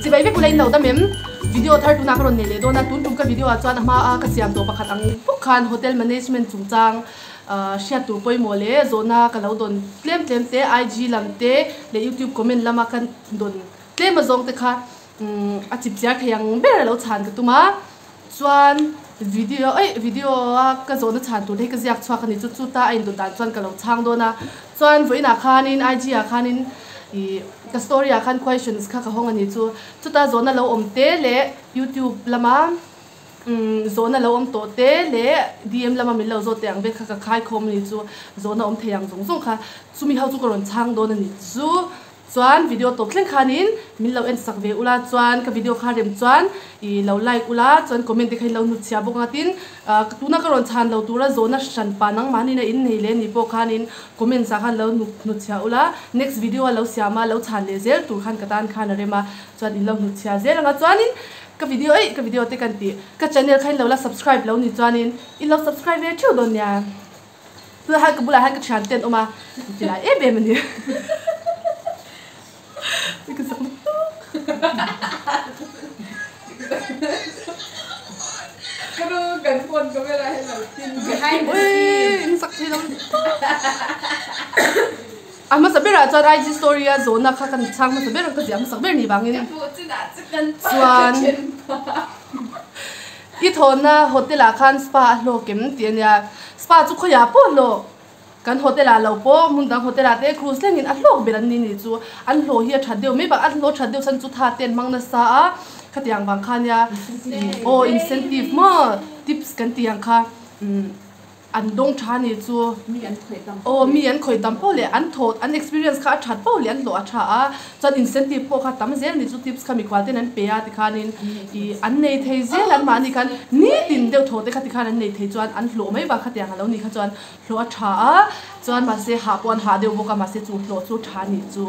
Chibai vek ula in lo dam em? Video thar tunah ka rawn nei leh dawn a, tun tum ka video ah chuan a hma a ka siam tawh pakhat ang bawk khan hotel management chungchang hriat tur pawimawh leh zawhna ka lo dawn tlem tlem te IG lam te leh youtube comment lama ka dawn tlem azawng te kha a chip chiar thei ang ber a lo chhan ka tum a. Chuan video eih video a ka zawhna chhan tur te hi ka ziak chhuak a ni chu chuta a indawt dan chuan ka lo chhang dawn a chuan vawiinah khanin IG ah khanin ih ka story ah khan questions kha ka hawng a ni chu chuta zawhna lo awm te leh youtube lama umm zawhna lo awm tawh te leh DM lama min lo zawt teh ang vel kha ka khai khawm a ni chu zawhna awm thei ang zawng zawng kha chumi ho chu ka rawn chhang dawn a ni chu. Chuan video tawp thleng khanin min lo en sak ve ula chuan ka video kha rem chuan ih lo like ula chuan comment te kha in lo hnut chhia bawk ang a tin ah tuna ka rawn chhan lo tura zawhna hran pa nangmahni na in nei leh ni pawh khanin comments ah khan lo hnut chhia ula next video a lo siam a lo chhan leh zel tur khan ka tan khan a rem a chuan in lo hnut chhia zel ang a chuanin ka video eih ka video te kan tih ka channel kha in lo la subscribe lo ni chuanin in lo subscribe ve theuh dawn nia. Tunah hian ka bulah hian ka thian te an awm a, an ti lai em em a ni. Ka zak lutuk. Ka nu kan phone camera hi lo tin behind the scene. In zak thei lo lutuk. A hmasa berah chuan IG story a zawhna kha kan chhang hmasa ber a, ka ziah hmasak ber ni vangin. Chuan I thawhna hotel ah khan spa a hlawk em tih a nia, spa chu khawiah pawh hlawk, kan hotel ah lo pawh hmun dang hotel ah te cruise thlengin a hlawk ber an ni nih chu, an hlawh hi a that deuh mai bakah an hlawh that deuh chhan chu tha te an hmang nasa a, khatiang vang kha nia aw incentive maw tips kan tih ang kha umm. An dawng tha ni chu. Mi an khawih tam pawh Aw, mi an khawih tam pawh leh an thawh, an experience kha a that poh leh an hlawh a tha a, chuan incentive pawh kha tam zel ni chu tips kha mikhual ten an pe a tikhanin ih an nei thei zel an mahni khan nitin deuh thawh te kha tikhan an nei thei chuan an hlawh mai bak khatiang a lo ni kha chuan hlawh a tha a, chuan mahse hah pawh an hah deuh bawk a mahse chu hlawh chu tha ni chu.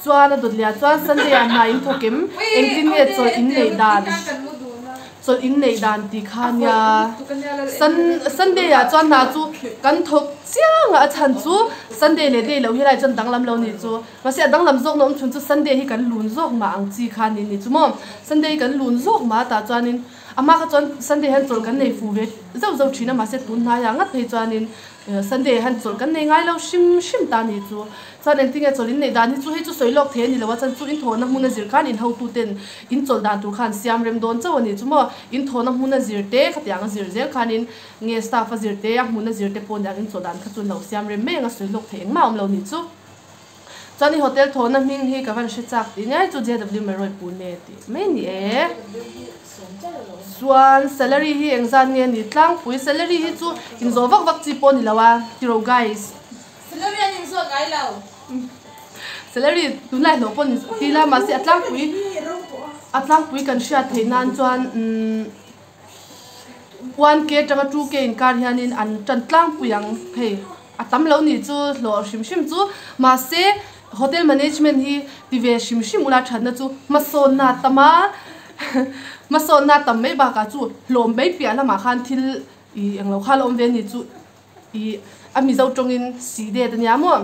Chuan a dawt leh ah chuan Sunday ah hna in thawk em? Engtin nge chawlh in neih dan? Chawlh in neih dan tih kha nia. Sun Sunday ah chuan hna chu kan thawk chiang a, a chhan chu Sunday leh day loh hi lai chuan danglam lo nih chu. Mahse a danglam zawk na awm chhun chu Sunday hi kan lun zawk mah ang chi kha ni nih chu maw. Sunday hi kan lun zawk mah a tah chuanin a hma kha chuan Sunday hian chawlh kan nei fu ve zauh zauh thin a mahse tun hnaiah ngat phei chuanin Sunday ah hian chawlh kan nei ngai lo hrim hrim ta ni chu. Chuan engtin nge chawlh in neih dan hi chu hei chu sawi lawk thei a ni lo a, chuan chu in thawhna hmun a zir khan in hotu ten in chawlh dan tur khan siam rem dawn chauh a ni chu maw. In thawhna hmun a zir te khatiang a zir zel khanin nge staff a zir te a hmun a zir te pawh niang in chawlh dan kha chu an lo siam rem mai ang a sawi lawk thei engmah a awm lo ni chu. Chuan i hotel thawhna hming hi ka van hre chak tih nia chu JW Marriott Pune tih mai a ni e. Chuan salary hi engzat nge ni tlangpui salary hi chu inzawh vak vak chi pawh a ni lo a tiro guys. Salary an inzawt ngai lo. Salary tunlai hlawh pawh ni ti la mahse a tlangpui a tlangpui kan hriat theih nan chuan umm 1K atanga 2K inkar hianin an tan tlangpui ang hei a tam lo nih chu hlawh hrim hrim chu mahse hotel management hi ti ve hrim hrim ula thatna chu hmasawnna a tam a hmasawnna a tam mai bakah chu hlawh mai piah lamah khan thil ih englo kha la awm ve a ni chu ih a mizo tawngin sih det ania maw.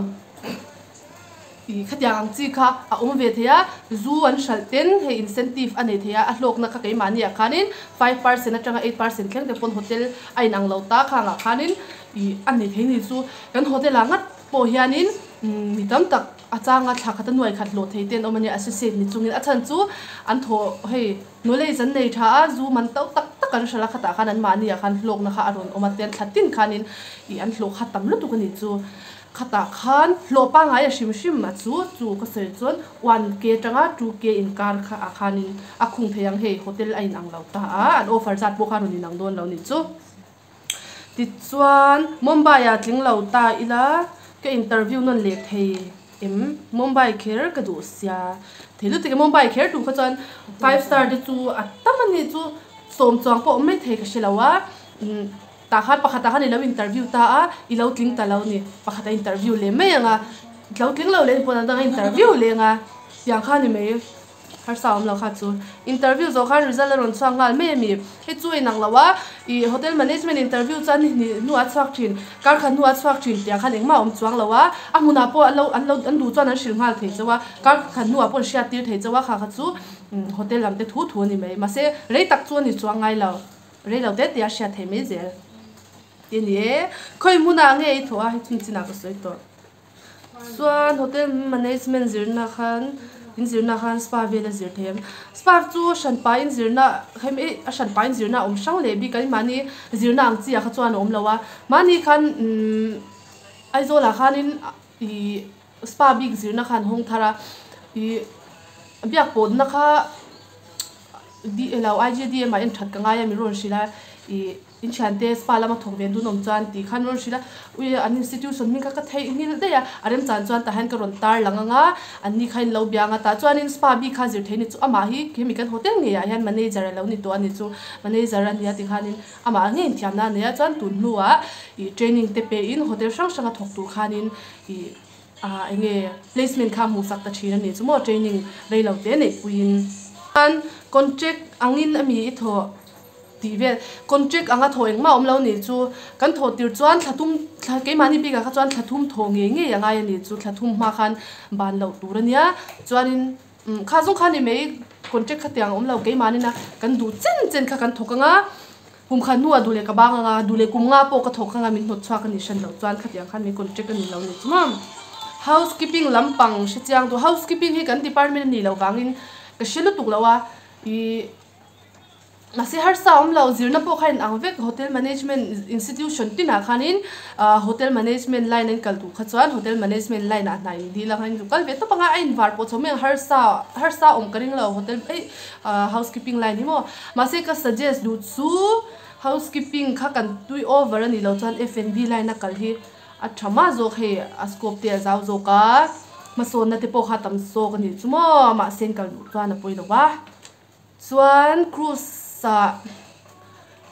Ih khatiang ang chi kha a awm ve thei a, zu an hralh ten hei incentive a nei thei a, a hlawkna kha keimahni ah khanin 5% atanga 8% thleng te pawn hotel a inang lo ta khangah khanin ih a nei thei ni chu kan hotel ah ngat pawh hianin mi tam tak a changa thla khat a nuai khat hlawh thei te an awm a nia associate ni chungin a chhan chu an thawh hei knowledge an nei tha a zu man to tak tak an hralh a khatah khan an mahni ah khan hlawkna kha a rawn awm a tian thla tin khanin ih an hlawh kha tam lutuk a ni chu. Khatah khan hlawh pangngai a hrim hrim a chu chu ka sawi chuan 1K atanga 2K inkar kha ah khanin a khung thei ang hei hotel a inang lo ta a an offer zat pawh kha a rawn inang dawn lo nih chu. Tichuan Mumbai ah tling lo ta ila ka interview nawn leh thei em Mumbai kher ka duh sia thei lutuk e Mumbai kher tur kha chuan 5 star te chu a tam a ni chu sawm chuang pawh awm mai thei ka hre lo a umm. Tah khan pakhat ah khan i lo interview ta a, i lo tling ta lo ni. Pakhat a interview leh mai ang a, lo tling lo leh ni pawh dang a interview leh ang a, tiang kha ni mai. Harsa awm lo kha chu interview zawh khan result a rawn chhuak nghal mai a mi. Hei chu a inang lo a, ih hotel management interview chuan ni hnih hnuah a chhuak thin, kar khat hnuah a chhuak thin tih ah khan engmah a awm chuang lo a, a hmunah pawh an lo an lo an duh chuan an hrilh nghal thei chauh a, kar khat hnuah pawh an hriat tir thei chauh a, kha kha chu hotel lam te thu thu a ni mai. Mahse rei tak chu a ni chuang ngai lo, rei lo te te a hriat thei mai zel ti a ni e. Khawi hmunah nge i thawh a, hei chhun chinah ka sawi tawh. Chuan hotel management zirna khan in zirna khan spa vel a zir thei ang. Spa chu hranpa in zirna hemi a hranpa in zirna a awm hrang leh bik a mahni zirna ang chi ah kha chuan a awm lo a. Mahni khan umm Aizawl ah khanin ih spa bik zirna khan hawng thar a ih biak pawhna kha lo I_G_D_M ah en that ka ngai a mi rawn hrilh a ih. In thiante spa lama thawk ve an dunawm chuan tih khan rawn hrilh a, ui an institution hming kha ka theih nghilh daih a, a remchan chuan tah hian ka rawn tar lang ang a, an ni kha in lo bia ang a, tah chuanin spa bik kha zir thei ni chu amah hi hemi kan hotel ngeiah hian manager a lo ni tawh a ni chu, manager a nia tikhanin amah ngei inthiamna a nei a, chuan tun hnuah ih training te pehin hotel hrang hranga thawk tur khanin ih ah eng nge placement kha a hmuhsak ta thin a ni chu maw training rei lo te neihpuiin. Chuan contract angin a mi i thawh. Tih vel contract anga thawh engmah awm lo nih chu kan thawh tir chuan thla thum thla keimahni bikah kha chuan thla thum thawh ngei ngei a ngai a nih chu thla thum hma khan ban loh tur a nia chuanin umm kha zawng kha ni mai contract kha tiang a awm lo keimahni na kan duh chen chen kha kan thawk anga kum khat hnuah duh leh ka bang anga duh leh kum nga pawh ka thawk anga min hnawt chhuak a nih hran loh chuan khatiang khan mai contract a ni lo nih chu maw housekeeping lampang hrechiang duh housekeeping hi kan department a nih loh vangin ka hre lutuk lo a ih. Mahse harsa awm lo, zirna pawh kha inang vek hotel management institution tinah khanin ah hotel management line an kal duh kha chuan hotel management line ah hna in dil ang a in zu kal ve tawp ang a, a invar pawh chho mai ang harsa harsa awm ka ring lo hotel eih ah housekeeping line hi maw mahse ka suggest duh chu housekeeping kha kan tui over a nih loh chuan F&B line a kal hi a tha mah zawk hei a scope te a zau zawk a hmasawnna te pawh kha a tam zawk a nih chu maw mahse an kal duh chuan a pawi lo va. Chuan cruise ah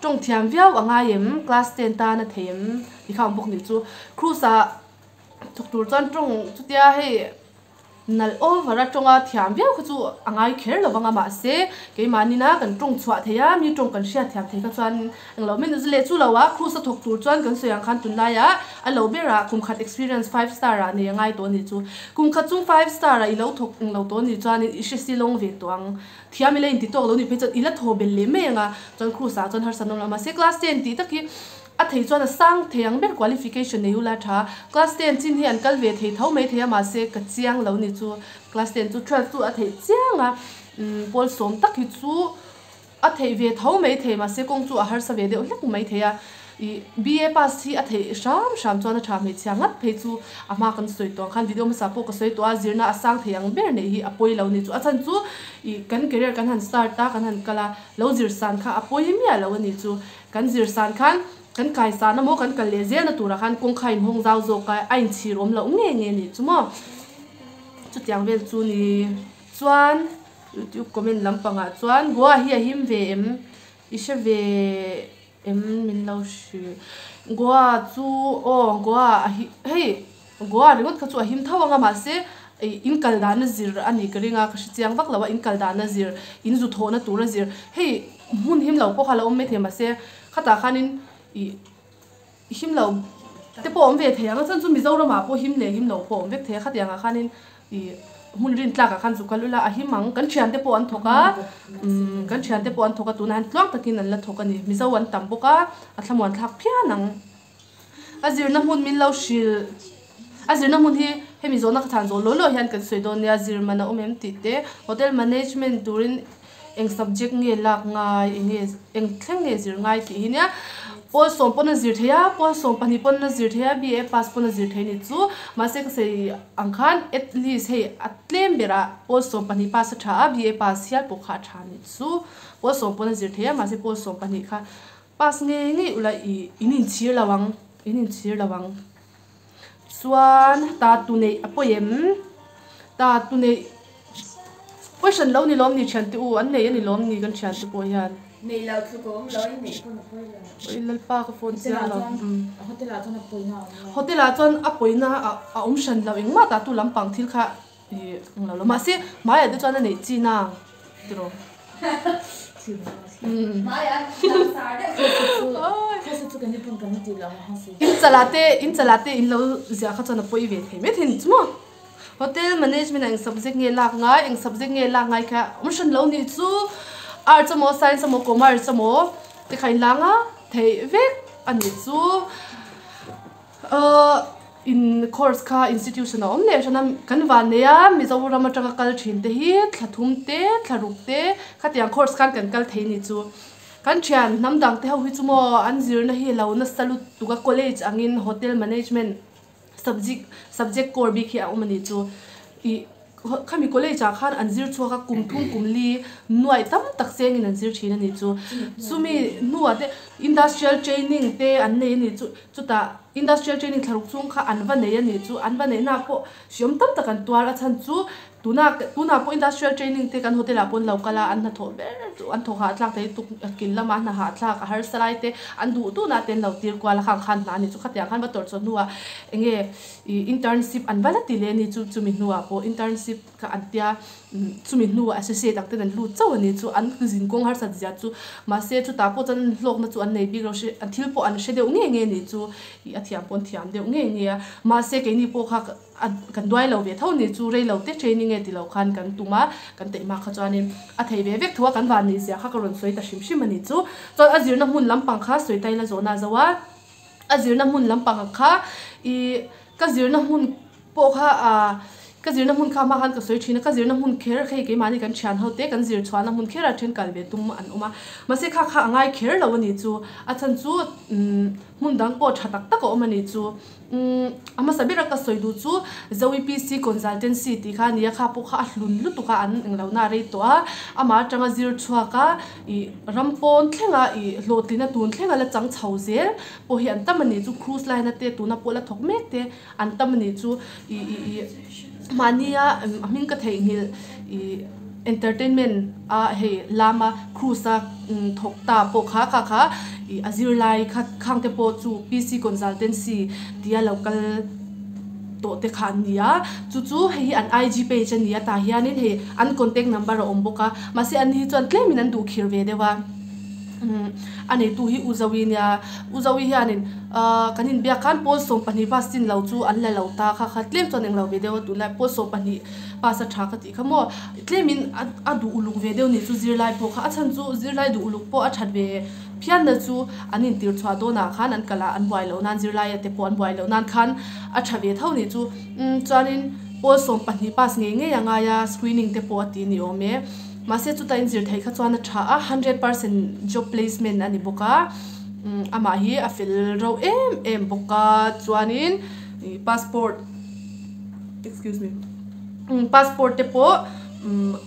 tawng thiam viau a ngai em? Class ten tan a thei em? Tih kha awm bawk nih chu. Cruise ah thawk tur chuan tawng chutia hei nalh over a tawnga thiam viau kha chu a ngai kher lo vang a mahse keimahni na kan tawng chhuah thei a mi tawng kan hriat thiam thei kha chuan englo min leh chu lo a cruise a thawk tur chuan kan sawi ang khan tunlaiah a lo berah kum khat experience five star ah nei a ngai tawh a nih chu. Kum khat chung five star ah i lo thawk englo tawh a nih chuan i hre silawng ve tawh ang. Thiam ila inti tawk lo nih phei chuan ila thaw bel leh mai ang a, chuan cruise ah chuan harsa nawm lo. Mahse class ten tih tak hi a thei chuan a sang thei ang ber qualification nei ula tha. Class ten chin hi an kal ve thei tho mai thei a mahse ka chiang lo ni chu class ten chu 12 chu a theih chiang a, umm pawl sawm tak hi chu a theih ve tho mai thei mahse kawng chu a harsa ve deuh hlek mai thei a. Ih BA pass hi a theih hram hram chuan a tha hmeichhia ngat phei chu a hma kan sawi tawh ang khan video hmasa pawh ka sawi tawh a zirna a sang thei ang ber neih hi a pawi lo ni chu a chhan chu ih kan career kan han start a kan han kal a lo zir san kha a pawi miah lo a ni chu kan zir san khan kan kai san emaw kan kal leh zelna turah khan kawngkha inhawng zau zawk a a inchhir awm loh nge nge ni chu maw chutiang vel chu ni chuan youtube comment lampangah chuan Goa hi a him ve em i hre ve. Em min lo hrilh. Goa chu aw Goa a hi hei Goa ringawt kha chu a him tho ang a mahse ih in kal dana zir a nih ka ring a ka hre chiang vak lo a in kal dana zir in zu thawhna tura zir hei hmun him lo pawh kha a lo awm maithei mahse khatah khanin ih him lo te pawh a awm ve thei ang a chuan chu Mizoram ah pawh him leh him lo pawh a awm vek thei a khatiang ah khanin ih hmun rin tlak ah khan zu kal ula a him ang kan thian te pawh an thawk a umm kan thian te pawh an thawk a tunah hian tluang takin an la thawk a ni mizo an tam bawk a a thlamuan thlak phian ang a zirna hmun min lo hrilh a zirna hmun hi hemi zawhna ka chhan zawh law law hian kan sawi dawn nia zir man a awm em tih te hotel management turin eng subject nge lak ngai eng nge eng thleng nge zir ngai tih hi nia pawl sawm pawn a zir thei a pawl sawm pahnih pawn a zir thei a BA pass pawn a zir thei a ni chu mahse ka sawi ang khan at least hei a tlem berah pawl sawm pahnih pass a tha a BA pass hial pawh kha a tha a ni chu pawl sawm pawn a zir thei a mahse pawl sawm pahnih kha pass ngei ngei ula ih in inchhir lo ang in inchhir lo ang chuan ta tu neih a pawi em ta tu neih. Question lo ni lawm ni thian te u an nei a ni lawm ni kan thian te pawh hian. Nei lo tluk a awm lo in neih pawn a pawi lo. Oi Lalpa ka phone chiang lo. Hotel ah chuan a pawina a awm lo. Hotel ah chuan a pawina a awm hran lo engmah tah tu lampang thil kha ih ang lo lo mahse hmaiah te chuan a neih chi nang. Tiraw? In chalah te in chalah te in lo ziah kha chuan a pawi ve thei mai thei ni chu maw? Hotel management ah eng subject nge lak ngai eng subject nge lak ngai kha awm hran lo nih chu arts emaw science emaw commerce emaw te kha in lang a theih vek a nih chu. Ahh in course kha institution a awm leh hran a kan van nei a Mizoram atanga kal thin te hi thla thum te thla ruk te khatiang course khan kan kal thei ni chu kan thian hnam dang te ho hi chu maw an zirna hi a lo nasa lutuk a college angin hotel management subject subject core bik hi a awm a ni chu ih Khami college ah khan an zir chhuak a, kum thum kum li nuaih tam tak chengin an zir thin a nih chu. Chumi hnuah te industrial training te an nei a nih chu, chutah industrial training thlaruk chung kha an va nei a nih chu, an va neihna pawh hriam tam tak an tuar a chhan chu tuna tunah pawh industrial training te kan hotel ah pawh an lo kal a, an hnathawh ber chu an thawk hahthlak thei tuk kil lama hna hahthlak a harsa lai te an duh duhna te an lo tir kual a khang khan hna a nih chu khatiang khan va tawrh chhuah hnuah eng nge Ih internship an va la ti leh a ni chu chumi hnuah pawh internship kha an tia chumi hnuah associate ang ten an lut chauh a ni chu an zin kawng harsat zia chu mahse chutah pawh chuan hlawkna chu an nei bik lo hre an thil pawh an hre deuh ngei ngei a ni chu ih a thiam pawh an thiam deuh ngei ngei a mahse keini pawh kha a kan duai lo ve tho a ni chu rei lo te training nge ti lo khan kan tum a kan teih hma kha chuanin a thei ve vek tho a kan van nih zia kha ka rawn sawi ta hrim hrim a ni chu chuan a zirna hmun lampang kha sawi taila zawhna a zo a. A zirna hmun lampang ah kha ih ka zirna hmun pawh kha ah ka zirna hmun kha hma khan ka sawi thin a ka zirna hmun kher hei keimahni kan thian ho te kan zir chhuahna hmun kher a then kal ve tum an awm a mahse kha kha a ngai kher lo a ni chu a chhan chu umm hmun dang pawh tha tak tak a awm a ni chu umm a hmasa ber a ka sawi duh chu Zoe PC Consultancy tih kha a ni a kha pawh kha a hlun lutuk a an englo na a rei tawh a amah atanga zir chhuak a. Ih ram pawn thlenga ih hlawhtlina tun thlenga la chang chho zel pawh hi an tam a nih chu cruise line a te tuna pawh la thawk mek te an tam a nih chu ih ih ih mahnia a hming ka theihnghilh ih entertainment a hei lama cruise a thawk ta pawh kha kha kha ih a zirlai kha khang te pawh chu PC consultancy tia lo kal. tawh te kha an ni a chu chu hei hi an IG page a ni a tah hianin hei an contact number a awm bawk a mahse an ni hi chuan tlemin an duh khir ve deuh a umm a neitu hi u Zoe nia u Zoe hianin ahh kan inbiak khan pawl 12 pass chin lo chu an la lo ta kha kha tlem chuan englo ve deuh a tunlai pawl 12 pass a tha ka tih kha maw tlemin a a duh uluk ve deuh ni chu zirlai pawh kha a chhan chu zirlai duh uluk pawh a that ve Phianna chu an intir chhuah dawnah khan an kalh a, an buai loh nan zirlaia te pawh an buai loh nan khan a tha ve tho nih chu. Umm chuanin pawl 12 pass ngei ngei a ngai a, screening te pawh a ti ni awm e. Mahse chuta inzir theih kha chuan a tha a, 100% job placement a ni bawk a, umm amah hi a fel reuh em em bawk a, chuanin ih passport excuse me umm passport te pawh umm.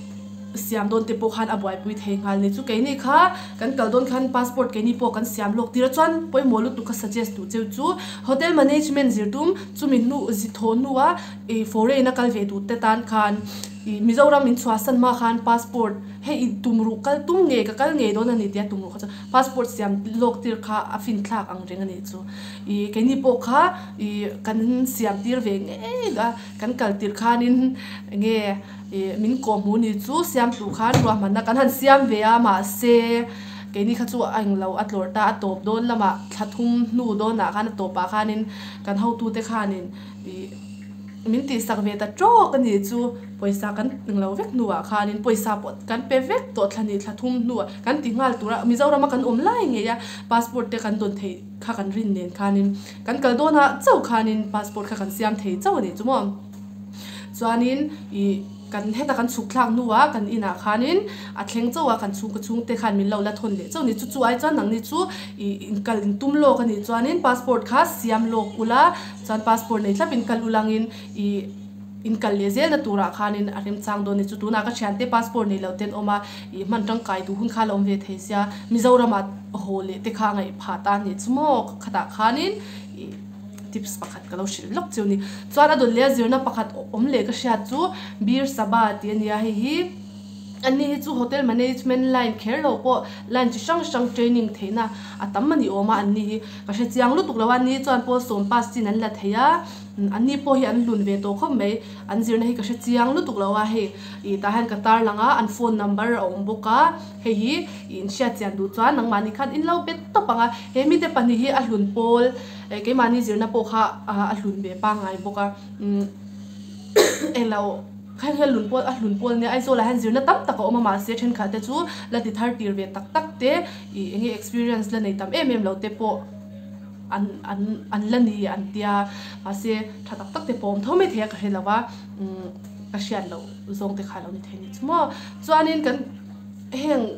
Siam dawn te pawh khan a buaipui thei nghal ni chu keini kha kan kal dawn khan passport keini pawh kan siam lawk tir a chuan pawimawh lutuk ka suggest duh cheu chu hotel management zir tum chumi hnu zi thawh hnua ih foreign a kal ve duh te tan khan ih Mizoram in chhuahsan hma khan passport hei ih tum ruh kal tum ngei ka kal ngei dawn a ni tia tum ruh kha chuan passport siam lawk tir kha a fin thlak ang reng a nih chu ih keini pawh kha ih kan siam tir ve ngei a kan kal tirh khanin eng nge. Ih min kawhhmuh ni chu siamtu khan ruahmanna kan han siam ve a mahse keini kha chu a englo a tlawrh ta a tawp dawn lamah thla thum hnu dawnah khan a tawpah khanin kan hotute khanin ih min tihsak ve ta tawk a nih chu pawisa kan englo vek hnuah khanin pawisa pawh kan pe vek tawh thla hnih thla thum hnuah kan ti nghal tura Mizorama kan awm lai ngei a passport te kan dawn theih kha kan rin nen khanin kan kal dawnah chauh khanin passport kha kan siam thei chauh a nih chu maw. Chuanin ih kan heta kan chhuk thlak hnuah kan inah khanin a thleng chauh a kan chhungkaw chhungte khan min lo la thawn leh chauh a ni. Chu chu ai chuan nangni chu ih inkal intum lawk a nih chuanin passport kha siam lawk ula chuan passport nei thlap in kal ulangin ih inkal leh zelna turah khanin a remchang dawn a ni. Chu tunah ka thiante passport nei loh te an awm a ih hman tangkai duh hun kha la awm ve thei sia Mizoramah haw leh te kha a ngaih phah ta a nih chu maw khatah khanin ih. Tips pakhat ka lo hrilh lawk chiu ni. Chuan a dawt leh a zirna pakhat awm leh ka hriat chu Bir Sabha tih a nia hei hi Anni hi chu hotel management line kher lo pawh line chi hrang hrang training theihna a tam a ni awm a, anni hi ka hre chiang lutuk lo a, anni hi chuan pawl sawm pass chin an la thei a, anni pawh hi an hlun ve tawh khawp mai, an zirna hi ka hre chiang lutuk lo a, hei ih tah hian ka tarlang a, an phone number a awm bawk a, hei hi ih inhriat chian duh chuan nangmahni khan in lo bet tawp ang a, he mite pahnih hi a hlun pawl eh keimahni zirna pawh kha a hlun ve pangngai bawk a, umm englo. Kha hian lun pawl a hlun pawl nia Aizawl ah hian zirna tam tak a awm a mahse thenkhat te chu la ti thar tir ve tak tak te ih eng nge experience la nei tam em em lo te pawh an an an la ni an tia mahse tha tak tak te pawh a awm tho mai thei a ka hre lo a umm ka hriat loh zawng te kha a lo ni thei a ni chu maw chuanin kan heng.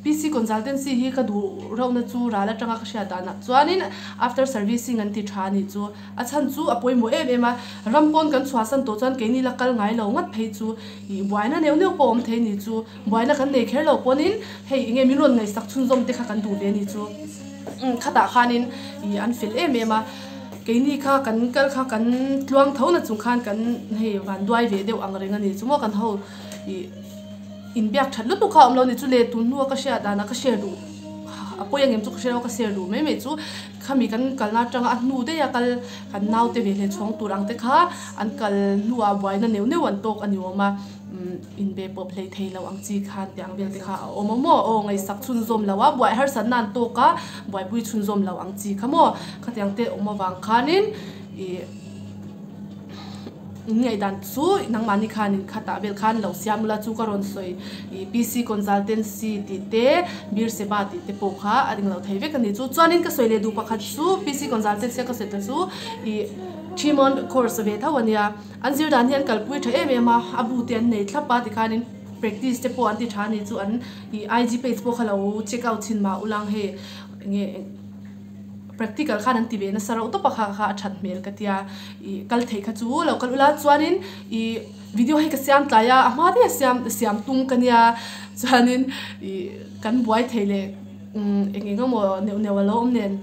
PC Consultancy hi ka duh rauhna chu ral atanga ka hriat danah chuanin after servicing an ti tha a nih chu. A chhan chu a pawimawh em em a, ram pawn kan chhuahsan tawh chuan keini la kal ngai lo ngat phei chu ih buaina neuh neuh pawh a awm thei a nih chu. Buaina kan nei kher lo pawnin hei enge min rawn ngaihsak chhunzawm te kha kan duh ve a nih chu. Khatah khanin ih an fel em em a, keini kha kan kal kha kan tluang tho na chung khan kan hei vanduai ve deuh ang reng a nih chu maw kan ho ih. Inbiak that lutuk kha a awm lo ni chu le tun hnua ka hriat danah ka share duh a pawi ang em chu ka hre lo ka share duh mai mai chu khami kan kalna atanga a hnu daih a kal kan naute ve hle chhawng tur ang te kha an kal hnuah buaina neuh neuh an tawk a ni awm a umm inbe pawp hlei thei lo ang chi khan tih ang vel te kha a awm a maw aw ngaihsak chhunzawm lo a buai harsatna an tawk a buaipui chhunzawm lo ang chi kha maw khatiang te awm avang khanin ih. In ngaihdan chu nangmahni khan in khatah vel khan lo siam ula chu ka rawn sawi ih PC consultancy tih te Bir Seba tih te pawh kha a ring lo thei vek a ni chu. Chuanin ka sawi leh duh pakhat chu PC consultancy a ka sawi ta chu ih three month course ve tho a nia. An zir dan hi an kalpui tha em em a, a bu te an nei thlap a tikhanin practice te pawh an ti tha a ni chu an ih IG page pawh kha lo check out chhin mah ulang hei enge. Practical khan an ti ve nasa rauh tawp a kha kha a that hmel ka tia ih kal theih kha chu lo kal ula chuanin ih video hi ka siam tlai a a hma daih a siam siam tum ka nia chuanin ih kan buai thei leh umm eng eng emaw neuh neuh a lo awm nen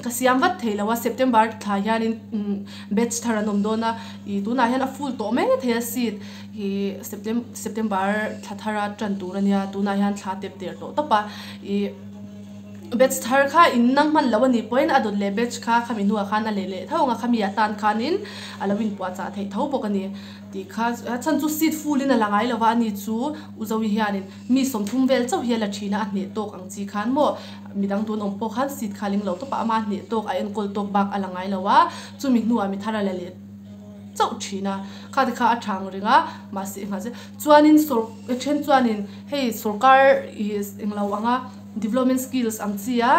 ka siam vat thei lo a September thla hianin umm batch thar an awm dawn a ih tunah hian a full tawh mai thei a seat ih September thla thara tan tur a nia tunah hian thla tep der tawh tawp a ih. Batch thar kha in nang hman lo a nih pawhin a dawt leh batch kha khami hnuah khan a leh leh tho ang a, khami atan khanin a lo inpuahchah theih tho bawk a ni tih kha a chhan chu seat full in a la ngai lo va, ani chu U Zoe hianin mi 30 vel chauh hi a la thin a, a hneh tawk ang chi khan maw midang tun awm pawh khan seat kha a ling lo tawp a, ama hneh tawk a enkawl tawk bak a la ngai lo a, chumi hnuah mi thar a la leh chauh thin a, kha te kha a tha ang reng a, mahse engah che chuanin sawr then chuanin hei sawrkar ih englo anga. Development skills ang chi a,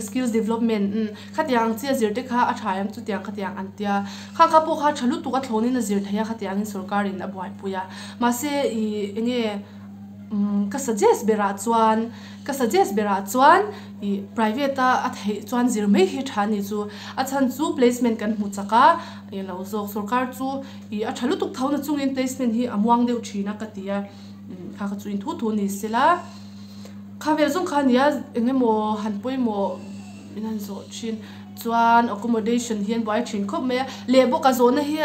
skills development umm khatiang ang chi a zir te kha a tha em chutiang khatiang an tia. Kha kha pawh kha tha lutuk a thlawnin a zir thei a khatiangin sorkarin a buaipui a. Mahse ih enge umm ka suggest berah chuan ka suggest berah chuan ih private a a theih chuan zir mai hi tha a ni chu. A chhan chu placement kan hmu chak a englo zawk sorkar chu ih a tha lutuk tho na chungin placement hi a muang deuh thin a ka ti a umm kha kha chu in thu thu ni sela. Kha vel zawng kha a nia eng emaw han pawimawh min han zawh thin chuan accommodation hi an buai thin khawp mai a leh bawk a zawhna hi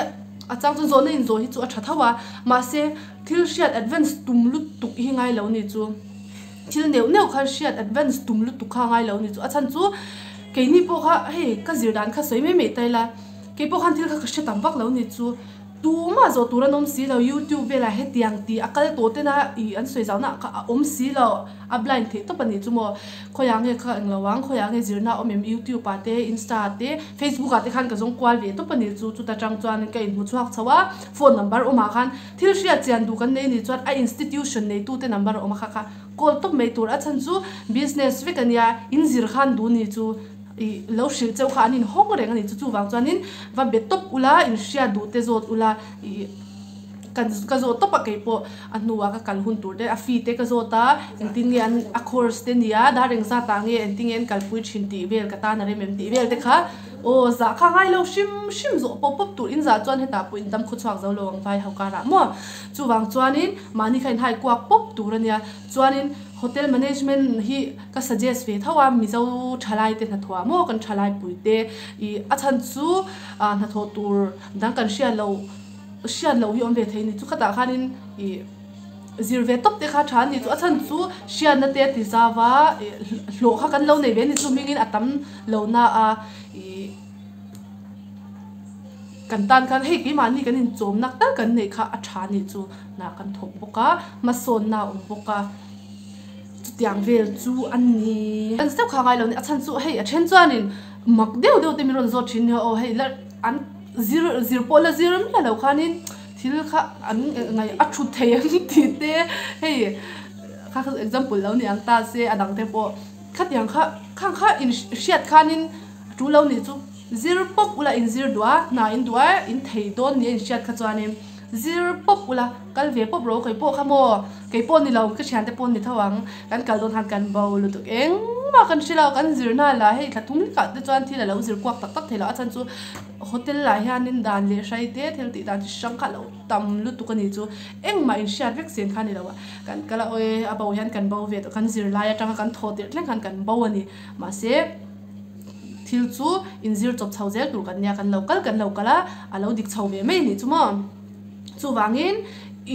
a chang chuan zawhna inzawh hi chu a tha tho a mahse thil hriat advance tum lutuk hi ngai lo ni chu thil neuh neuh kha hriat advance tum lutuk kha ngai lo ni chu a chhan chu keini pawh kha hei ka zir dan kha sawi mai mai ta ila keipawh khan thil kha ka hre tam vak lo ni chu. Tumah zawh tur an awm si lo, YouTube velah hetiang tih a kal tawh tena ih an sawi zauhna kha a awm si lo, a blind theih tawp a nih chu maw. Khawiah nge kha englo ang, khawiah nge zirna a awm em YouTube ah te, Insta ah te, Facebook ah te khan ka zawng kual ve tawp a nih chu, chuta tang chuan ka inhmu chhuak chho a, phone number awmah khan thil hriat chian duh kan nei nih chuan a institution neitute number a awm a kha kha call tawp mai tur, a chhan chu business vek a nia, in zir khan duh nih chu. Ih lo hrilh cheuh kha an inhawng reng a ni chu chuvang chuanin va be tawp ula inhriat duh te zawt ula ih kan ka zawt tawp a keipawh a hnuah ka kal hun tur te a fee te ka zawt a engtin nge an a course te nia dar engzat ah nge engtin nge an kalpui thin tih vel ka tan a rem em tih vel te kha aw zah kha ngai lo hrim hrim zawh pawp pawp tur in zah chuan hetah pawh in dam khaw chhuak zo lo ang vai ho karah maw chuvang chuanin mahni kha inhai kuak pawp tur a nia chuanin hotel management hi. Ka suggest ve tho a, Mizo thalai te hnathawh ah maw kan thalai pui te ih a chhan chu ah hnathawh tur dang kan hriat loh hriat loh hi awm ve thei a ni. Chu khatah khanin ih Zir ve tawp te kha tha a ni chu a chhan chu hriatna te a ti zau a hlawh kha kan lo nei ve a ni chu hmingin a tam lo na a ih kan tan khan hei keimahni kan inchawm nak tal kan neih kha a tha a nih chu hna kan thawk bawk a hmasawnna a awm bawk a chutiang vel chu a ni. Kan step kha ngai lo ni a chhan chu hei a then chuanin mak deuh deuh te min rawn zawt thin nia aw hei la an zir zir pawh la zir miah lo khanin. Thil kha an ngaih a thut thei ang tih te hei kha kha example lo ni ang ta se a dang te pawh khatiang kha khang kha in hriat khanin a tul lo nih chu zir pawp ula in zir duh a hna in duh a in thei dawn nia in hriat kha chuanin zir pawp ula kal ve pawp rawh kei pawh kha maw kei pawh ni lo ka thiante pawh ni tho ang kan kal dawn khan kan bo lutuk engmah kan hre lo kan zir na lah hei thla thum lekah te chuan thil a lo zir kuak tak tak thei lo a chhan chu. Hotel ah hianin dan leh hrai te thil tih dan chi hrang kha a lo tam lutuk a ni chu engmah inhriat vek sen kha a ni lo a kan kal a awi a bo hian kan bo ve tawh kan zirlai atanga kan thaw tirh thleng khan kan bo a ni mahse thil chu inzir chawp chho zel tur kan nia kan lo kal kan lo kal a a lo dik chho ve mai a nih chu maw chuvangin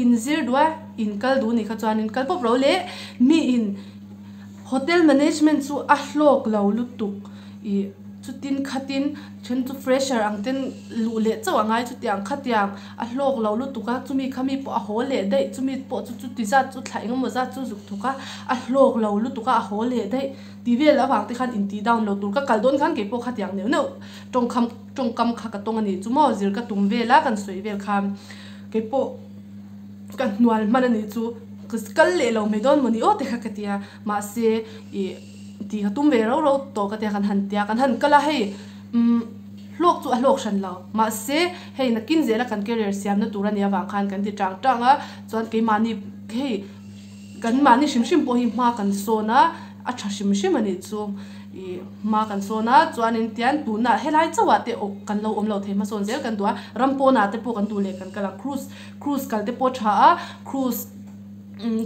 inzir duh a inkal duh a nih kha chuanin kal pawp ro leh miin hotel management chu a hlawk lo lutuk ih chutin khatin Then chu fresher ang ten luh leh chauh a ngai chutiang khatiang a hlawk lo lutuk a, chumi kha mi pawh a haw leh daih, chumi pawh chu chuti zat chu thla engemaw zat chu zuk thawk a, a hlawk lo lutuk a a haw leh daih tih vel avang te khan intih down lo tur ka kal dawn khan keipawh khatiang neuh neuh tawngkham tawngkam kha ka tawng a nih chu maw zir ka tum vel a kan sawi vel khan keipawh ka hnual hman a nih chu kal leh lo mai dawn mawni aw te kha ka ti a mahse ih. Tih ka tum ve rau rau tawh ka tia kan han tia kan han kal a hei umm hlawk chu a hlawk hran lo mahse hei nakin zela kan career siamna tur a nih avang khan kan ti tang tang a chuan keimahni hei kan mahni hrim hrim pawh hi hma kan sawn a a tha hrim hrim a nih chu ih hma kan sawn a chuanin tian tunah helai chauh ah te awk kan lo awm lo thei hmasawn zel kan duh a ram pawnah te pawh kan duh leh kan kal ang cruise cruise kal te pawh a tha a cruise.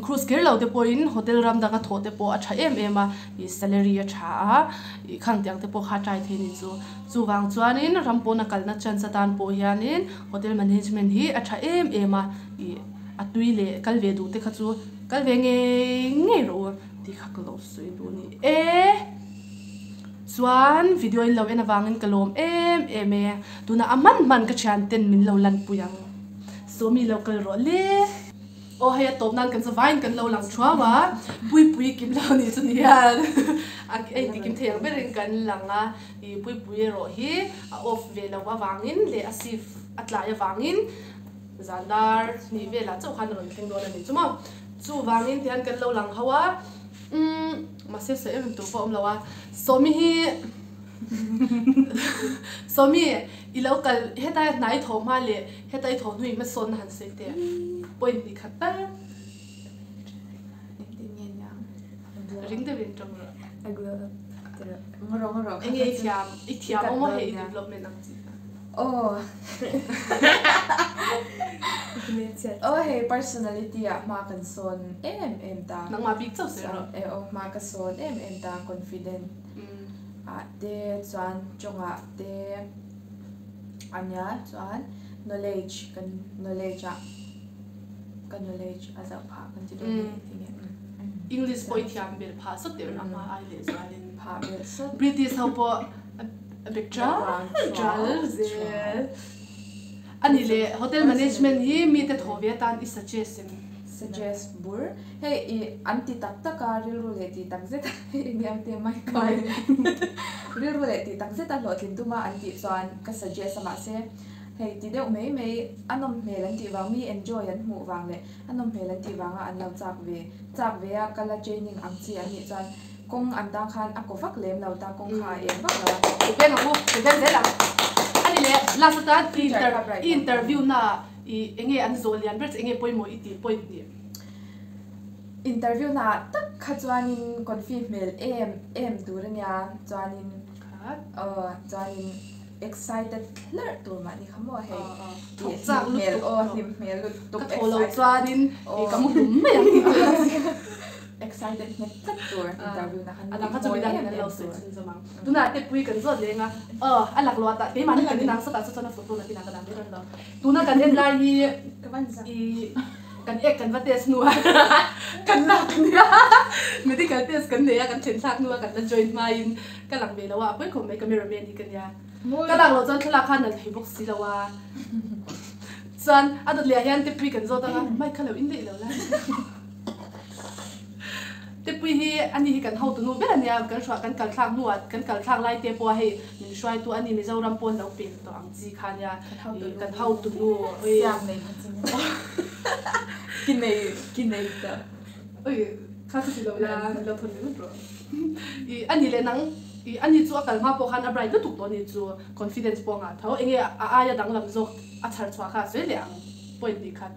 Cruise kher lo te pawhin hotel ram danga thawh te pawh a tha em em a, ih salary a tha a, ih khang tiang te pawh kha a try thei a ni chu. Chuvang chuanin ram pawna kalna chance atan pawh hianin hotel management hi a tha em em a, ih a tui leh kal ve duh te kha chu kal ve ngei ngei rawh u tih kha ka lo sawi duh a ni e. Chuan video in lo en avangin ka lawm em em e, tunah a hman hman ka thian ten min lo lanpui ang. Sawmi lo kal rawh le. Aw hei a tawp nan kan zavaiin kan lo lang thuau a, Puipui kim lo nih chu nian a ei ti kim thei ang berin kan lang a, ih Puipui erawh hi a off ve lo avangin leh a shift a tlai avangin zan dar hnih velah chauh khan a rawn thleng dawn a ni chu maw. Chuvangin tihian kan lo lang ho a, umm mahse sawi em em tur pawh a awm lo a, Sawmi hi Sawmi i lo kal heta hnai thawh hma leh Heta i thawh hnuin hmasawnna han sawi teh point ni khat tal. Engtin nge nia? Ring deuhin tawng rawh. A glow up tirh. Ngaw rawh ngaw rawh. Enge i thiam i thiam awm a hei i development ang chi kha. Aw. Aw hei personality ah hma kan sawn em em ta. Nangmah bik chauh sawi rawh. E aw hma ka sawn em em ta confident ah te chuan tawngah te. A nia chuan knowledge kan knowledge ah ka knowledge a zauh phah kan ti dawn nge ti nge English pawh i thiam belh phah sawt teh a hma ai leh zualin phah belh sawt British ho pawh a bek tral tral zel a ni leh hotel management hi mite thaw ve atan i suggest em? Suggest bur Hei i an ti tak tak a, rilru leh tih tak zet a eng te mai kai rilru leh tih tak zet a hlawhtlin tum a an tih chuan ka suggest a mahse hei ti deuh mai mai a nawm hmel an tih vang mi enjoy an hmuh vang leh a nawm hmel an tih vanga an lo chak ve chak ve a kala training ang chi an nih chuan kawng an tang khan a kaw vak lem lo ta kawng kha a eng vak lo a. Ke peng ang u, ke peng zel ang. A ni leh last atan i interview na i enge an zawh lian ber che enge pawimawh i tih point nih. Interview na ah tak kha chuanin confi hmel em em tur a nia chuanin aw chuanin excited hlarh tur mahni kha maw hei thawk chak lutuk aw hlim hmel lutuk ka thaw lo chuanin ka mu hlum mai ang tih tur excited nghet tlat tur interview na khan a dang kha chu midang in an lo sawi chhun zawm ang tunah te pui kan zawt leng a aw a lak luat ah keimahni kan inang sawtah chu chuan a photo nakin ah ka dah mai dawn lo tuna kan en lai hi i. Kan ek kan va test hnu a kan lak nia medical test kan nei a kan thlen thlak hnu a kan la join hmain ka lang ve lo a a pawi khawp mai camera man hi ka nia ka lak loh chuan thlalak kha a nal thei bawk si lo a chuan a dawt leh ah hian tepui kan zawt anga mic kha lo in daih lo la. Tepui hi ani hi kan hotu nu ber ania, kan hruah kan kal thlak hnuah kan kal thlak lai te pawh hei min hruaitu ani Mizoram pawn lo pel tawh ang chi kha ania kan hotu nu oi Siam nei kha chi ki nei ki nei ta oi kha chu ti lo la min lo thawn ringawt rawh i ani leh nang i ani chu a kal hma pawh khan a bright lutuk tawh ani chu confidence pawh a ngah tho enge a aia danglam zawk a chhar chhuah kha a sawi leh ang point tih khat.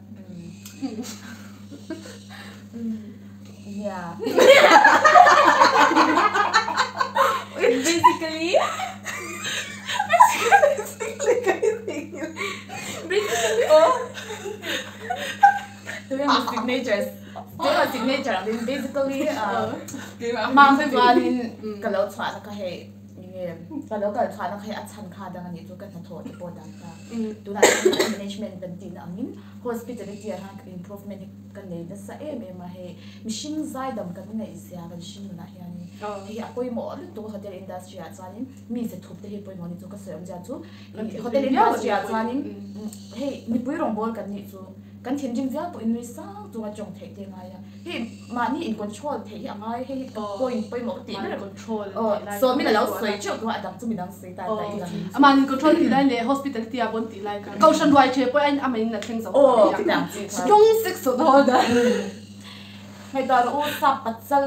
Yeah. Basically, basically, oh. Tuna ma signatures. Tuna ma signature ang din basically ma chuanin ka lo chhuah na ka hei nge ka lo kal chhuah na ka hei a chhan kha dang ani chu ka hnathawh te pawh dang ta. Tuna management kan tihna angin Hospitality ah hian improvement hi ka nei nasa em em a, hei mihring zaidam kan ngaihzia kan hring nunah hianin hei hi a pawimawh lutuk a hotel industry ah chuanin mi ze thup te hi pawimawh ni chu ka sawi awmzia chu hotel industry ah chuanin hei mipui rawngbawl kan nih chu kan thinrim viau pawhin nui sang chunga tawng theih te a ngai a, hei mahni in control theih hi a ngai hei hi point pawimawh ka tih ber aw sawmin a lo sawi teuh tawh a a dang chu midang sawi ta ta ila. Mahni control tih lai leh hospitality ah pawn tih lai kha kohhran ruai the pawh a main a thleng zo ta mai a strong sex awt haw dan. Ngaihtuah rawh u sap patsal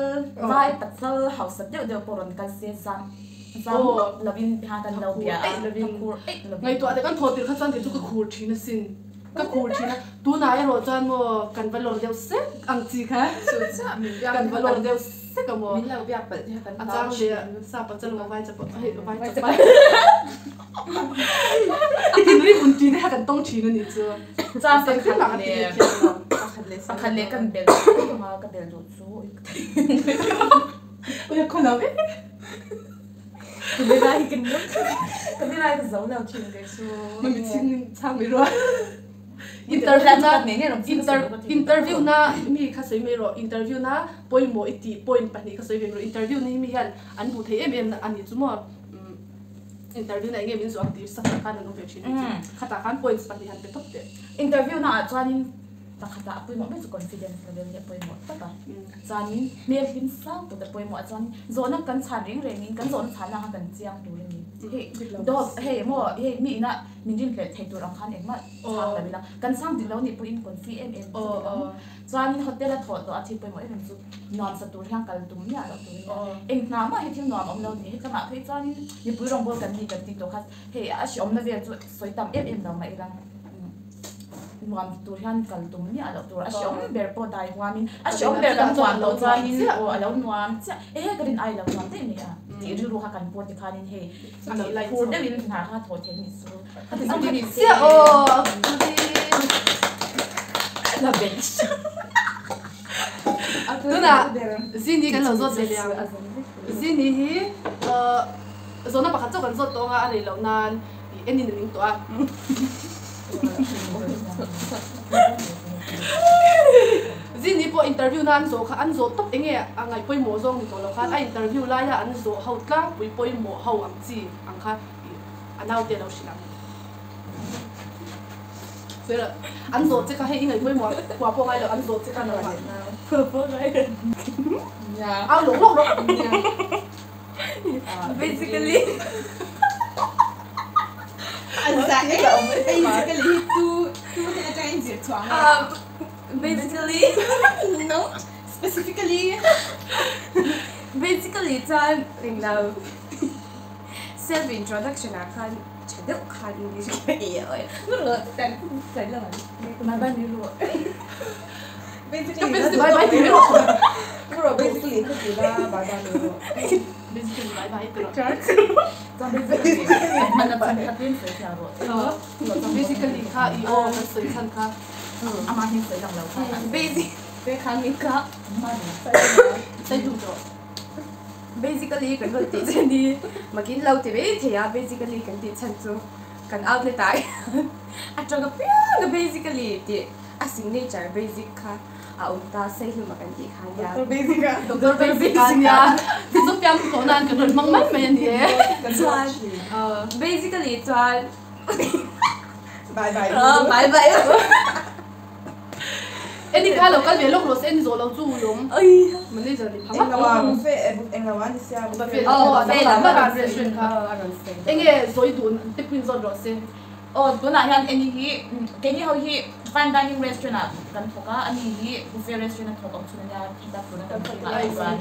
vai patsal hausa deuh deuh pawh rawn kal se zam zam map lovin tihian kan lo bia a thakhur eih lovin. Ngaihtuah te kan thaw tir kha chuan kei chu ka khur thin asin ka khur thin a tunah erawh chuan maw kan va lawr deuh sek ang chi kha kan va lawr deuh sek a maw. Min lo biak palh te kha kan hlau thin. A chang leh sap patsal maw vai chapal hei vai chapal. I thinrim un tih te kha kan tawng thin a nih chu. Chuan pakhat leh pakhat leh kan bel anga ka bel duh chu Ui a khaw lo e. Camera hi kan camera hi ka zo lo thin kei chu. Mami chhing chhang mai rual. Interview na interview na mi kha sawi mai rawh interview na pawimawh i tih point pahnih kha sawi ve mai rawh interview na hi mi hian an hmuh thei em em a nih chu maw. Interview na enge min zuam tir sak ah khan an awm ve thin ang chu. Khatah khan points pahnih han pe tawp teh. Interview na ah chuanin pakhat ah a pawimawh ber chu confidence level hi a pawimawh tak a. Chuanin hmel hlim sang put a pawimawh a chuan zawhna kan chhan reng rengin kan zawhna chhanna kha kan chiang tur a ni. Hei dawt hei maw hei mi ina min rinhlelh thei tur ang khan engmah chhang lo ila kan chhang dik lo nih pawhin confi em em chu dik ang. Chuanin hotel a thawh tawh a thil pawimawh em em chu nuam sa tur hian kal tum miah loh tur ania. Eng hna mah hi thil nuam a awm lo ni. Hetlangah phei chuanin mipui rawngbawl kan ni kan tih tawh kha hei a hreawmna vel chu sawi tam em em lo mah ila nuam tur hian kal tum miah loh tur. A hreawm ber pawh dai huamin a hreawm ber kan nuam loh chuanin aw a lo nuam chiah e he ka rin ai lo nuam daih mai a tih rilru kha kan pawh tikhanin hei phur deuhin hna kha thawh theih ni chu. Chiah aw Tunah Zini kan lo zawt ve leh ang. Zini hi zawhna pakhat chauh kan zawt tawh anga a rei loh nan enin a ning tawh a. Zini pawh interview na an zawh kha an zawh tawp enge a ngaih pawimawh zawng ni tawh lo khan a interview laia an zawh ho tlangpui pawimawh ho ang chi ang kha A naute lo hrilh ang. Sir, an zawh che kha hei i ngaih pawimawh a, khua pawh ngai lo, an zawh che kha nangmah. Khua pawh ngai lo. Au lawk lawk rawh. Basically. An zah e, basically hi tu tu te atang in zir chhuah nge? Basically. No, specifically. Basically chuan englo. Self introduction ah khan tha deuh khan English ka ei a awi Bye bye mi ru Basically bye bye ti ru Basically ka ti la bye bye mi ru Basically bye bye ti ru Basically kha i aw kan sawi chhan kha Basic Sai hlum tawh. Basically kan rawn tih chhan hi makin lo ti mai thei a, basically kan tih chhan chu kan outlet ah hian a tang apiang a basically tih A signature basic kha a awm ta Saihluma kan tih kha nia. Doctor Basic a. Doctor Basic a nia. Ti chu piang tawh nan kan rawn hmang mai mai a ni e. Chuan basically chuan Bye bye. Bye bye. Eni kha lo kal ve lawk rawh se eni zawh lo chu lawm. Manager ni phang Englo a buffet englo a ni sia buffet aw buffet lam a restaurant kha. Enge zawi dun te pawhin zawt rawh se. Aw tunah hian eni hi keini ho hi fine dining restaurant ah kan thawk a, ani hi buffet restaurant a thawk awm chhun ania heta tuna kan thawk ah chuan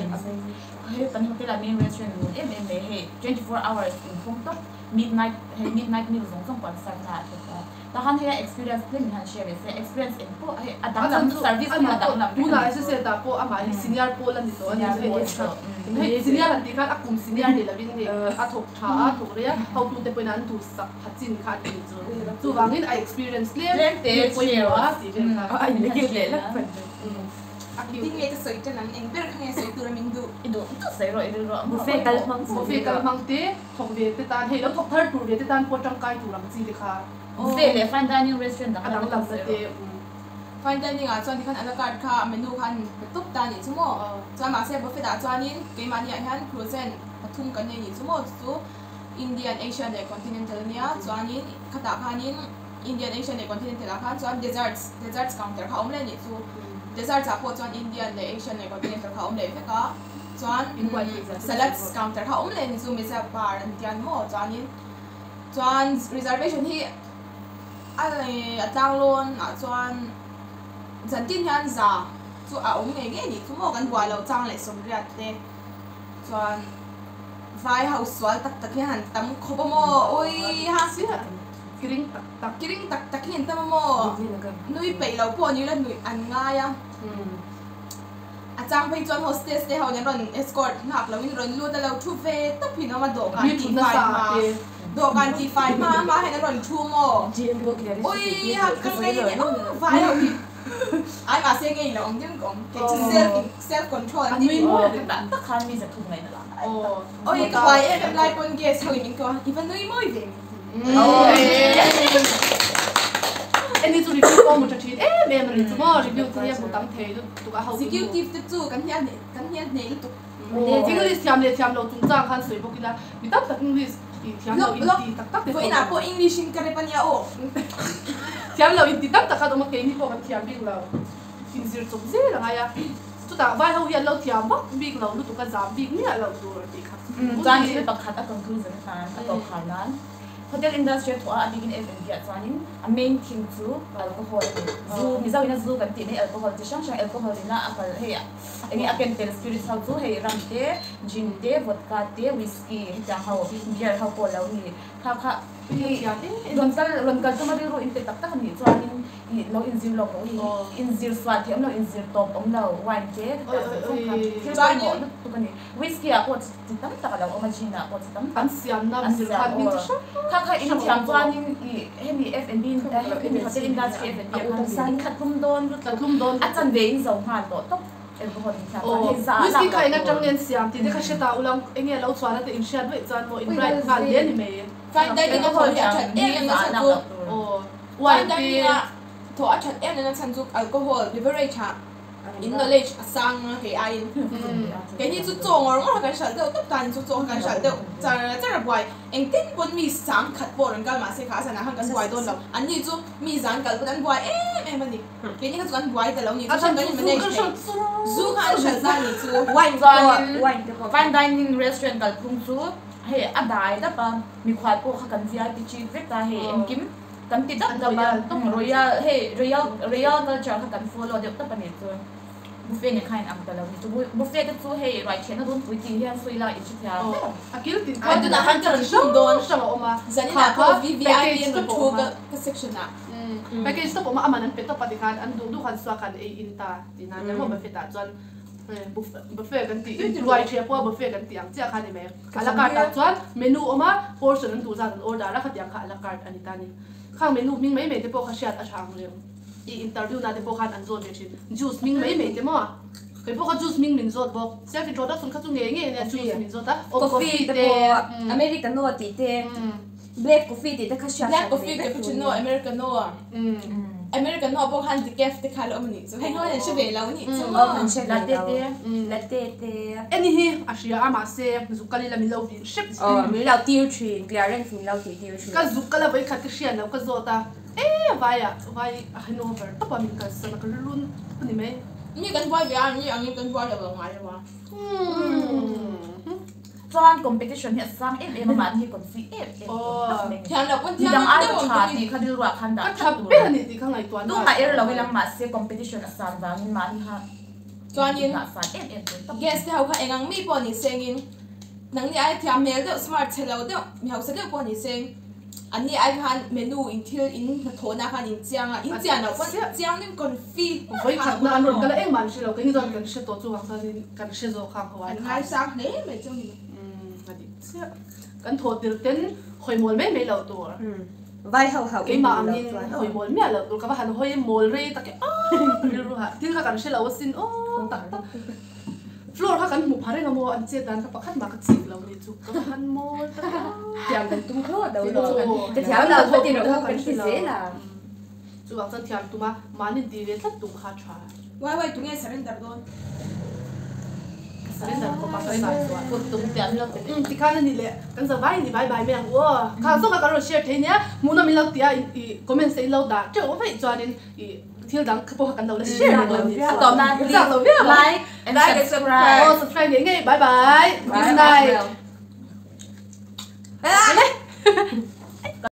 hei kan hotel ah main restaurant lun em em mai hei 24 hours inkhawm tawp midnight hei midnight meal zawng zawng pawh an serve na ah thawk a. Tahan hei a experience tlem in han share ve se, experience eng pawh hei a danglam service hi a danglam vek a Tunah SSA ah pawh amah hi senior pawl a ni tawh a ni chu hei hei senior han tih khan a kum senior ni lovin hei a thawk tha a thawk rei a hotute pawhin an duhsak pha chin kha a ni chu chuvangin a experience tlem te pawimawh a tih vel kha a in leh lek pawh Engtin nge ka sawi tan ang eng ber kha nge sawi tura min duh i duh duh sawi rawh i rilru ang buffet kal hmang buffet kal hmang te thawk ve te tan hei lo thawk thar tur ve te tan pawh tangkai tur ang chi te kha. Buffet leh fine dining restaurant dang lam lam na te. Fine dining ah chuan tikhan a la carte kha menu khan pe tawp ta anih chu maw. Chuan mahse buffet ah chuanin keimahni ah hian cuisine pathum kan nei anih chu maw chu chu Indian, Asian leh Continental ania chuanin khatah khanin Indian, Asian leh Continental ah khan chuan desserts desserts counter kha a awm leh anih chu. Desserts ah pawh chuan Indian leh Asian leh Continental kha a awm leh vek a chuan salads counter kha a awm leh anih chu mizia bar an tia ni maw chuanin Chuan reservation hi a a tlang lawn ah chuan zantin hian za chu a awm ngei ngei ni chu maw kan buai loh chang leh sawmriat te chuan vai ho sual tak tak hian han tam khawp a maw awii ha kiring tak tak kiring tak tak hi an tam a maw nui peih loh pawh ni ila nuih an ngai a. A chang phei chuan hostess te ho nen rawn escort nghak lo in rawn lut a lo thu ve tawp hi nawm a dawhkan tih fai hma dawhkan tih fai hma hma hian an rawn thu maw ui ha ka ngei leh aw vai ho hi ai mahse ngei lo ang deuh ka awm kei chu self self control an ti maw tak tak khan mi za thum ngaih na lang oi ka huai em em lai pawn guest ho in min ko a i va nui mawi ve min Eni chu review pawh mu tha thin em em a ni chu maw review te hi a hmu tam thei lutuk a ho Executive te chu kan hian kan hian hneh lutuk. English thiam leh thiam loh chungchang khan sawi bawk ila mi tam tak English tih thiam loh in ti tak tak te Vawiinah pawh English in ka rep a nia aw. Thiam loh in ti tam tak khan awm a keini pawh kan thiam bik lo inzir chawp zel a ngai a chutah vai ho hi an lo thiam vak bik lo lutuk a zam bik miah loh tur a tih kha. Chuan thil pakhat a conclusion atan a tawp khar nan hotel industry a thawh a, a bikin F&B ah chuanin a main thing chu alcohol a ni. Zu, Mizo ina zu kan tih mai alcohol chi hrang hrang alcohol ina a kal hei enge a ken tel spirits ho chu hei rum te, gin te, vodka te, whisky hetiang ho beer ho pawh a lo ni. Kha kha hei rawn kal rawn kal tuma rilru in pe tak tak a nih chuanin ih lo inzir lawk rawh u hi inzir sual thei awm lo inzir tawp awm lo wine te hetiang zawng zawng kha thil pawimawh lutuk a ni. Whisky ah pawh chi tam tak a lo awm a, gin ah pawh chi tam tak an siamna an siam aw. Kha kha in thiam chuanin i hemi F&B hemi hotel industry F&B ah khan in khat hlum dawn lutuk a chanve in zo nghal tawh tawp alcohol in thiam chuan hei za a lak Whisky kha eng atang nge an siam tih te kha hre ta ulang enge a lo chhuahna te in hriat vaih chuan maw in bright nghal hle a ni mai. Fine dining a thawh hi a that em em na chhan chu fine dining a thawh a that em em na chhan chu alcohol beverage ah In knowledge a sang a kei aiin keini chu chaw ngawr ngawr kan hralh deuh tawp tan chu chaw kan hralh deuh char char a buai engtin pawn mi sang khat pawh rawn kal mahse kha a zanah khan kan buai dawn lo anni chu mi zan kal pawn an buai em em a ni keini kha chu kan buai ta lo ni chu hran kan in manage thei zu kha an hralh zan ni chu wine pawh fine dining restaurant kalphung chu hei a dai dap a mikhual pawh kha kan VIP treat vek a hei engkim Kan ti dap dap a, royal hei royal royal culture kha kan follow deuh tawp a nih chu. Buffet nen khan in ang ta lo ni chu. Buffet te chu hei ruai thianna runpui tih hian sawi la in hrethiam ber ang. A kil tin khan tunah khan ka rawn hlum dawn hrang a awm a, zaninah pawh VVIP an rawn thu ka ka section ah. Package te pawh awm a, aman an pe tawp a tikhan an duh duh khan suak khan ei in ta tih nan emaw buffet ah chuan buffet kan tih ruai thiah pawh a buffet kan tih ang chiah kha a ni mai. A la carte ah chuan menu awm a, portion an duh zat an order a, khatiang kha a la carte a ni ta a ni. Khang menu hming mai mai te pawh kha hriat a tha ang reng. I interview na te pawh khan an zawt ve thin. Juice hming mai mai te maw? Kei pawh kha juice hming min zawt bawk. Self introduction kha chu ngei ngei a nia juice min zawt a. Aw Coffee te pawh, Americano tih te, black coffee tih te kha hriat Black coffee, cappuccino, Americano. American ho pawh khan decaf te kha a la awm a nih chu. Heng ho hian an hre ve lo a nih chu maw? An hre ve lo. Latte te. Eni hi a hria a mahse zuk kal ila min lo vin hrep zin. Aw min lo tir thin, clearance min lo tih tir thin. Ka zuk kal a vawikhat ka hriat lo ka zawt a, e vai ah vai a hangover tawp a min kalsan a ka rilru tawp a ni mai. Mi kan buai ve a, mi angin kan buai lo lo ngai lo a. Chuan competition hi a sang em em a, mahni hi confi em em tur tak mai a ni. Thiam loh pawn thiam Midang ang ai deuh ka ang tha pawhin. tih kha rilruah khan dah Ka tlat tha tur. ber a ni tih kha ngaihtuah na. Tumah er lo ilang mahse competition a san vangin mahni kha Chuanin dah san em em tur tak. Guest te ho kha eng ang mi pawh ni sengin nangni ai thiam hmel deuh smart chhe lo deuh mi hausa deuh pawh ni seng anni ai khan menu in thil in hnathawhna khan in chiang a in chian loh pawn chiang deuhin confi Vawi khatna an rawn kal a engmah an hre lo keini chuan kan hre tawh chuvang chuanin kan hre zawk khang ho ai An kha. ngaisang hle mai chu ni. Umm a dik chiah. Kan thaw tir ten hawi mawl mai mai loh tur. Vai ho hauh in Keimah duh loh angin chuan aw. hawi mawl miah loh tur ka va han hawi mawl rei tak e aw ka rilru hah thil kha kan hre lo asin aw tak tak. Floor kha kan hmu pha reng a maw an chet dan kha pakhat mah ka chik lo nih chu ka va han mawl tak e aw. Thiam kan tum thlawt lo Aw. Ka thiam Kan lo hnathawh ka ti tur rawh te kha u kan kan hre ti lo. zel a. Chuvang chuan thiam tuma mahni ti ve tlat tum kha a tha. Wai wai tunge surrender dawn? Ka surrender khawp a ka sai chuan. Kut tum piah min lo ti leh. Tikhan a ni leh kan za vai ni bai bai mai ang u aw. Kha zawk a kan rawn share thei nia hmuhnawm in lo ti a i comments te in lo dah teuh vaih chuanin i thil dang pawh kha kan lo la share reng lo ni chuan. Zak lo viau ang. Like and subscribe. Aw subscribe ngei ngei bye bye. Good night.